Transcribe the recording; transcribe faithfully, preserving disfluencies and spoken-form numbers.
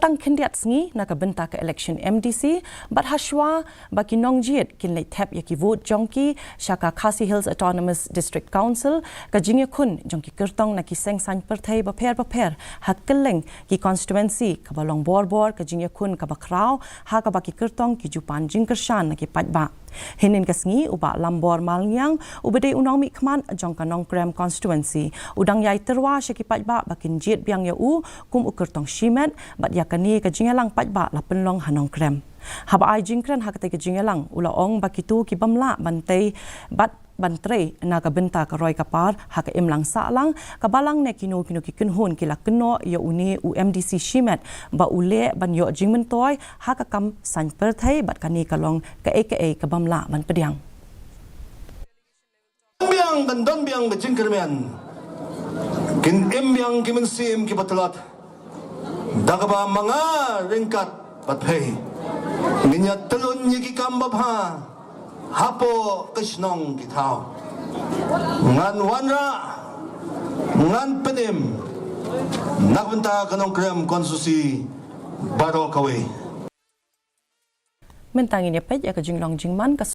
tang khyndiat sngi na ka bynta ka election M D C, bad hashwa ba ki nongjied kin leit thep ïa ki vote jong ki sha ka Khasi Hills Autonomous District Council, ka jingïakhun jong ki kyrtong na ki seng saiñ pyrthei bapher bapher ha kylleng ki constituency kaba long borbor ka jingïakhun kaba khraw, ha kaba ki kyrtong ki ju pan jingkyrshan na ki paidbah. Hynnin ka sngi u Bah Lambor Malngiang, uba dei u nongmihkhmat jong ka Nongkrem constituency, u dang ïai tyrwa sha ki paidbah ba kin jied biang ïa u kum u kyrtong shimet, bad ïa kane ka jingïalang paidbah la pynlong ha Nongkrem. Haba ai jingkren ha katei ka jingïalang, u la ong ba kito ki bym lah ban tei bad ban trei na ka bynta ka roi ka par ha ka imlang sahlang, ka balang ne kino kino ki kynhun ki la kynnoh ïa une u M D C shimet ba u leh ban ïoh jingmyntoi ha ka kam saiñ pyrthei, bad kane ka long kaei kaei ka bym lah ban pdiang. Biang kan don biang ka jingkyrmen, kin im biang ki mynsiem kiba tlot. Da kaba ma nga ryngkat bad phi ngin ïa tylun ïa ki kam babha hapoh ka shnong ki thaw. Ngan wanrah, ngan pynim na ka bynta ka Nongkrem constituency baroh kawei. Mynta ngin ïa peit ïa ka jinglong jingman ka